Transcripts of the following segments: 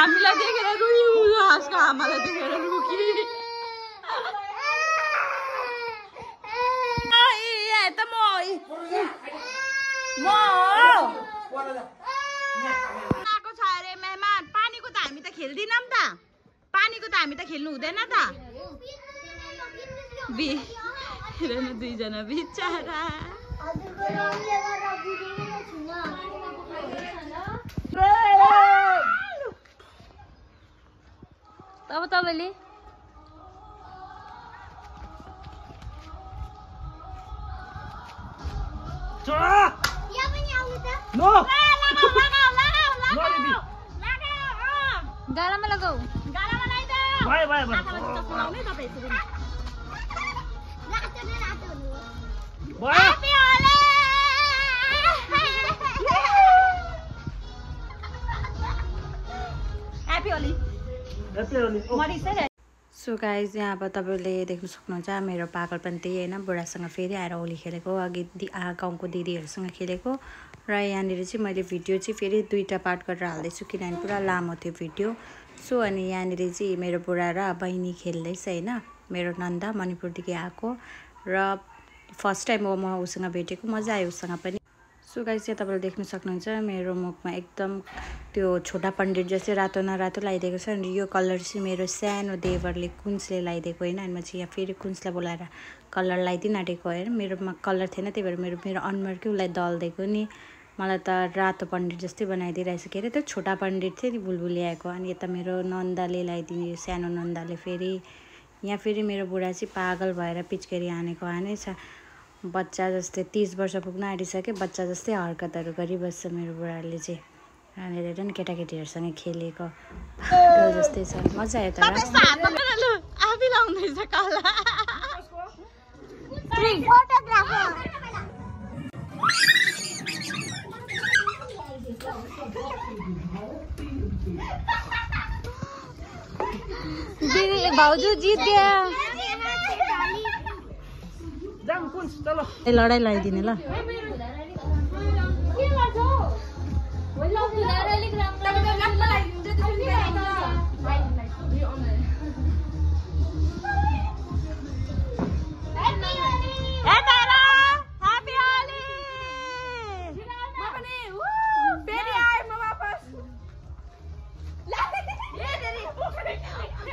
हामीलाई देखेर रुयो आजको आमालाई देखेर रुकी त म आएको छ अरे मेहमान पानीको त हामी त खेल्दिनौँ त पानीको त हामी त खेल्नु हुँदैन त दुईजना बिचारा अब तपाईले गाडामा लगाऊ गाडामा लगाइदे भयो भयो भयो लाउने तपाईँ यसरी happy Holi happy Holi happy Holi मरिसै सो गाइज यहाँ अब तपाईँले देख्न सक्नुहुन्छ मेरो पागलपन त्यही होइन बुढासँग फेरि आएर होली खेलेको अघि गाउँको दिदीहरूसँग खेलेको र यहाँनिर चाहिँ मैले भिडियो चाहिँ फेरि 2टा पार्ट गरेर हाल्दैछु किनभने पुरा लामो थियो भिडियो सो अनि यहाँनिर चाहिँ मेरो बुढा र बहिनी खेल्दैछ होइन मेरो नन्दा मणिपुरदेखि आएको र फर्स्ट टाइम हो म उसँग भेटेको मजा आयो उसँग पनि सो गाइस चाहिँ तपाईँले देख्न सक्नुहुन्छ मेरो मुखमा एकदम त्यो छोटा पण्डित जस्तै रातो न रातो लगाइदिएको छ अनि यो कलर चाहिँ मेरो सानो देवरले कुन्सले लगाइदिएको होइन अनि म चाहिँ यहाँ फेरि कुन्सलाई बोलाएर कलर लगाइदिन आँटेको होइन मेरोमा कलर थिएन त्यही भएर मेरो अनुहारकै उसलाई दल्दिएको नि मलाई त रातो पण्डित जस्तै बनाइदिइरहेछ के अरे त्यो छोटा पण्डित थियो नि बुलबुली आएको अनि यता मेरो नन्दाले लगाइदिने सानो नन्दाले फेरि यहाँ फेरि मेरो बुढा चाहिँ पागल भएर पिचकारी हानेको हानेछ बच्चा जस्तै 30 वर्ष पुग्न आँटिसक्यो बच्चा जस्तै हरकतहरू गरिबस्छ मेरो बुढाले चाहिँ हानेर हेर नि केटाकेटीहरूसँग खेलेको पागल जस्तै छ मजा आयो तर आफै लाउँदैछ कला दिदी भाउजू जित गया लडाइँ लगाइदिने ल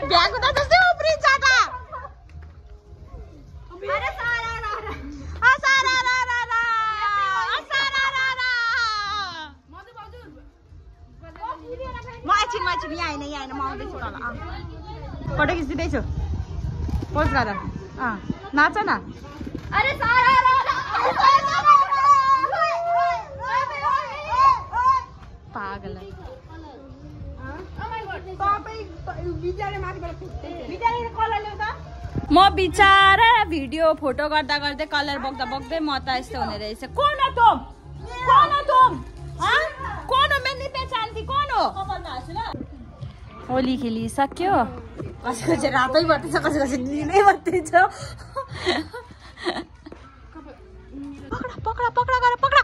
भ्याएको त जस्तै उफ्रिन्छ त म एकछिन यहाँ होइन म आउँदैछु तल फोटो खिच्दैछु पोज गर नाच न अरे पागल म बिचारा भिडियो फोटो गर्दा गर्दै कलर बोक्दा बोक्दै म त यस्तो हुने रहेछ कौन हो तुम कौन हो मैं नहीं पहचानती कौन हो होली खेलिसक्यो कसैको चाहिँ रातै बत्ती छ कसैको चाहिँ निलै बत्ती छ पकड़ा पकड़ा गरे पकड़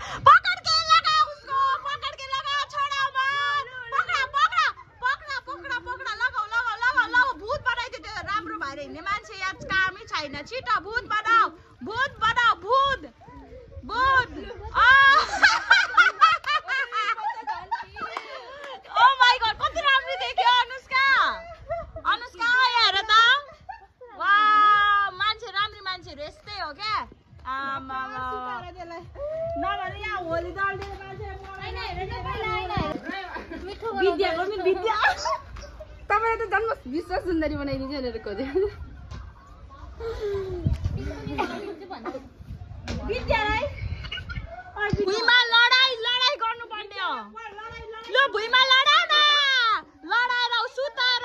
के लगा उसको पकड़ के लगा छोड़ा मत पकड़ा लगाऊ भूत बनाइदियो त्यो राम्रो भएर हिँड्ने मान्छे यहाँ कामै छैन छिटो भूत बनाऊ भूत ओ माय गॉड कति राम्रो देख्यो अनुष्का हेर त वाह मान्छे राम्री मान्छेहरु यस्तै हो क्या आमा नभने यहाँ होली दल्दिने मान्छे विद्या तपाईले त जन्म विश्व सुन्दरी बनाइदिन्छ भनेर खोज्यो विद्यालाई भुइँमा लडाई गर्नुपर्ने हो ल भुइँमा लडा न लडाएर सुताएर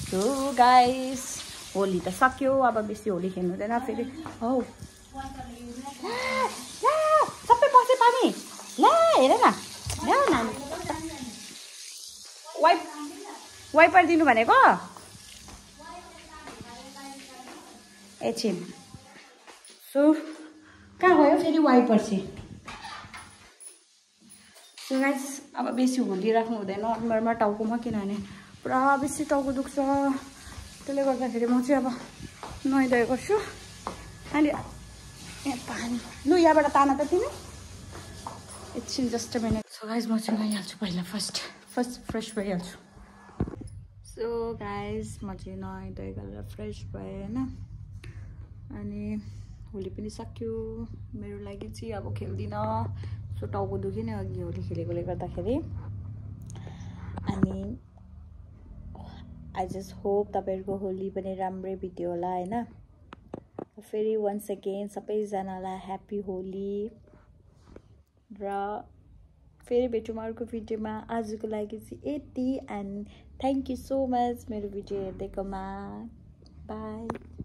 सो गाइस होली त सक्यो अब बेसी होली खेल्नु हुँदैन फेरि हौ सबै पसे पानी ल हेर न ल्याउ नानी वाइपर दिनु भनेको एकछिन सो कहाँ गयो फेरि वाइपर चाहिँ सो गाइस अब बेसी होली राख्नु हुँदैन अनुहारमा टाउकोमा किनभने पुरा बेसी टाउको दुख्छ त्यसले गर्दाखेरि म चाहिँ अब नुहाइधुवाइ गर्छु अनि यहाँ पानी लु यहाँबाट ताना त तिमी एकछिन just a minute so guys म चाहिँ नुहाइहाल्छु पहिला फर्स्ट फ्रेस भइहाल्छु सो गाइस म चाहिँ नुहाइधुवाइ गरेर फ्रेस भएँ होइन अनि होली पनि सक्यो मेरो लागि चाहिँ अब खेल्दिनँ सो टाउको दुख्यो नि अघि होली खेलेकोले गर्दाखेरि अनि आई जस्ट होप तपाईँहरूको होली पनि राम्रै बित्यो होला होइन फेरि वन्स अगेन सबैजनालाई ह्याप्पी होली र फेरि भेटौँ अर्को भिडियोमा आजको लागि चाहिँ यति and thank you so much मेरो भिडियो हेर्दैकोमा बाई